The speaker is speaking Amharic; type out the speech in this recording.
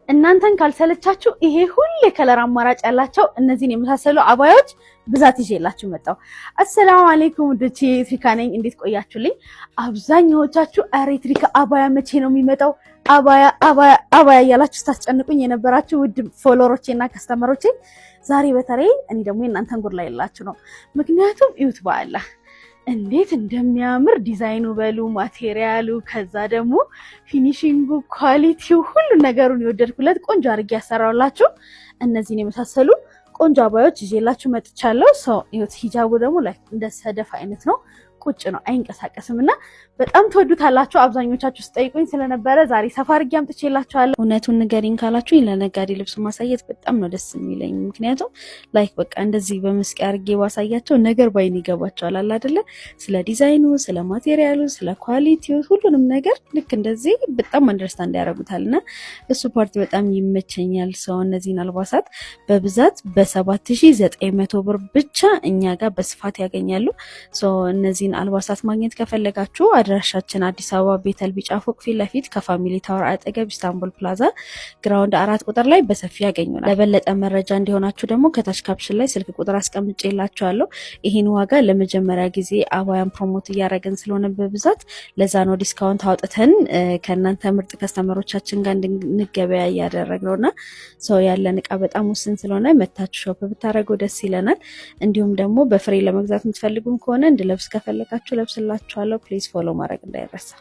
እናንተን ካልሰለቻችሁ ይሄ ሁሉ የ color አማራጭ ያላቸው እነዚህን የመሳሰሉ አባያዎች ብዛት ይዤላችሁ መጣሁ። አሰላሙ አለይኩም ውዶቼ፣ ትሪካ ነኝ። እንዴት ቆያችሁልኝ? አብዛኛዎቻችሁ ኧረ ትሪካ አባያ መቼ ነው የሚመጣው? አባያ አባያ አባያ እያላችሁ ስታስጨንቁኝ የነበራችሁ ውድ follower ኦቼ እና customer ኦቼ ዛሬ በተለይ እኔ ደግሞ የእናንተን ጉድ ላይ ላችሁ ነው። ምክንያቱም እዩት በአላህ እንዴት እንደሚያምር ዲዛይኑ በሉ material ኡ፣ ከዛ ደግሞ finishing ኡ፣ quality ው፣ ሁሉ ነገሩን የወደድኩለት ቆንጆ አድርጌ ያሰራውላችሁ እነዚህን የመሳሰሉ ቆንጆ አባዮች ይዤላችሁ መጥቻለሁ። So እዩት፣ ሂጃቡ ደግሞ like እንደ ሰደፍ አይነት ነው፣ ቁጭ ነው፣ አይንቀሳቀስም እና በጣም ትወዱታላችሁ። አብዛኞቻችሁ ስጠይቁኝ ስለነበረ ዛሬ ሰፋ አድርጌ አምጥቼላችኋለሁ። እውነቱን ንገሪኝ ካላችሁ ለነጋዴ ልብስ ማሳየት በጣም ነው ደስ የሚለኝ። ምክንያቱም like በቃ እንደዚህ በመስቂያ አድርጌ ባሳያቸው ነገር ባይን ይገባቸዋል አለ አይደለ? ስለ ዲዛይኑ፣ ስለ material ኡ፣ ስለ quality ው ሁሉንም ነገር ልክ እንደዚህ በጣም understand ያደርጉታል እና እሱ part በጣም ይመቸኛል። So እነዚህን አልባሳት በብዛት በ7,900 ብር ብቻ እኛ ጋር በስፋት ያገኛሉ። So እነዚህን አልባሳት ማግኘት ከፈለጋችሁ አድራሻችን አዲስ አበባ ቤተል ቢጫ ፎቅ ፊት ለፊት ከፋሚሊ ታወር አጠገብ ኢስታንቡል ፕላዛ ground 4 ቁጥር ላይ በሰፊ ያገኙናል። ለበለጠ መረጃ እንዲሆናችሁ ደግሞ ከታች caption ላይ ስልክ ቁጥር አስቀምጬላችኋለሁ። ይህን ዋጋ ለመጀመሪያ ጊዜ አባያን promote እያደረግን ስለሆነ በብዛት ለዛ ነው discount አውጥተን ከእናንተ ምርጥ customer ኦቻችን ጋር እንድንገበያ እያደረግነው እና so ያለን እቃ በጣም ውስን ስለሆነ መታችሁ shop ብታደረጉ ደስ ይለናል። እንዲሁም ደግሞ በፍሬ ለመግዛት የምትፈልጉም ከሆነ እንድለብስ ከፈለጋችሁ ለብስላችኋለሁ። Please follow ማድረግ እንዳይረሳ።